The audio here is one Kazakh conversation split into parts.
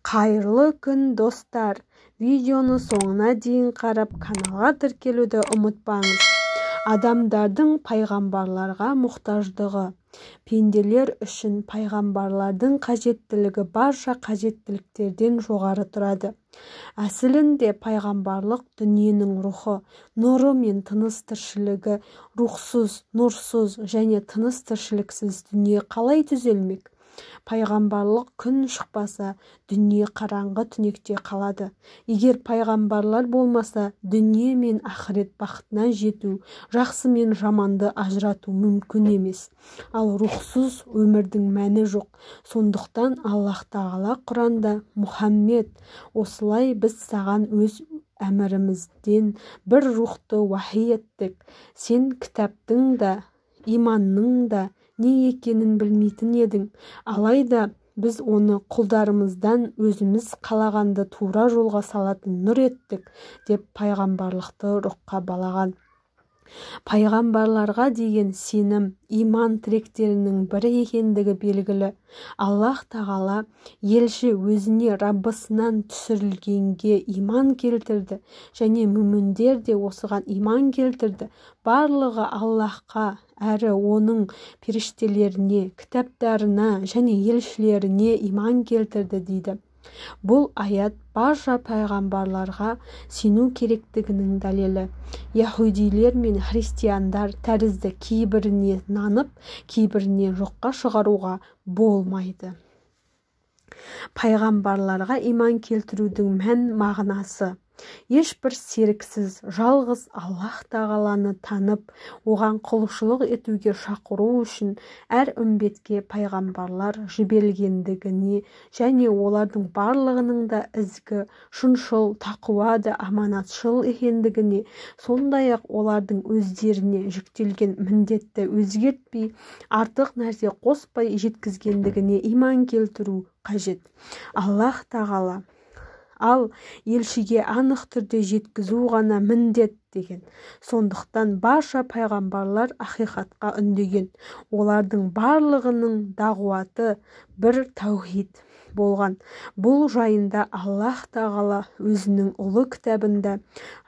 Қайырлы күн, достар! Видеоны соңына дейін қарап, каналға тіркелуді ұмытпаңыз. Адамдардың пайғамбарларға мұқтаждығы. Пенделер үшін пайғамбарлардың қажеттілігі барша қажеттіліктерден жоғары тұрады. Әсілінде пайғамбарлық дүниенің рухы, нұры мен тыныс тіршілігі. Рухсыз, нұрсыз және тыныс тіршіліксіз дүние қалай түзелмек? Пайғамбарлық күн шықпаса, дүние қараңғы түнекте қалады. Егер пайғамбарлар болмаса, дүние мен ақырет бақытына жету, жақсы мен жаманды ажырату мүмкін емес. Ал рухсыз өмірдің мәні жоқ. Сондықтан Аллаһ Тағала Құранда: «Мұхаммед, осылай біз саған өз әмірімізден бір рухты уахи еттік. Сен кітаптың да, иманның да не екенін білмейтін едің. Алайда біз оны құлдарымыздан өзіміз қалағанды тура жолға салатын нұр еттік», – деп пайғамбарлықты рухқа балаған. Пайғамбарларға деген сенім иман тіректерінің бірі екендігі белгілі. Аллаһ Тағала: «Елші өзіне Раббысынан түсірілгенге иман келтірді және мүміндер де осыған иман келтірді. Барлығы Аллаһқа әрі оның періштелеріне, кітаптарына және елшілеріне иман келтірді», – дейді. Бұл аят барша пайғамбарларға сену керектігінің дәлелі. Яһудилер мен христиандар тәрізді кейбіріне нанып, кейбіріне жоққа шығаруға болмайды. Пайғамбарларға иман келтірудің мән мағынасы: ешбір серіксіз жалғыз Аллаһ Тағаланы танып, оған құлшылық етуге шақыру үшін әр үмбетке пайғамбарлар жіберілгендігіне және олардың барлығының да ізгі, шыншыл, тақуа да аманатшыл екендігіне, сондай-ақ олардың өздеріне жүктелген міндетті өзгертпей, артық нәрсе қоспай жеткізгендігіне иман келтіру қажет. Аллаһ Тағала: «Ал елшіге анық түрде жеткізу ғана міндет», – деген. Сондықтан барша пайғамбарлар ақиқатқа үндеген. Олардың барлығының дағуаты бір таухид болған. Бұл жайында Аллаһ Тағала өзінің ұлы кітабында: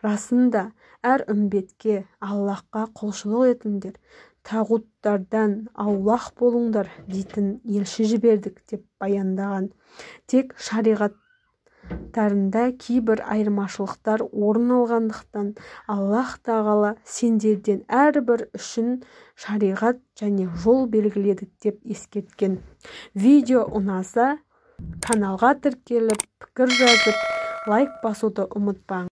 «Расында, әр үмбетке Аллаһқа құлшылық етіңдер, тағуттардан аулақ болыңдар дейтін елші жібердік», – деп баяндаған. Тек шариғаттарында кейбір айырмашылықтар орын алғандықтан, Аллаһ Тағала: «Сендерден әрбір үшін шариғат және жол белгіледік», – деп ескерткен. Видео ұнаса, каналға тіркеліп, пікір жазып, лайк басуды ұмытпаңыз.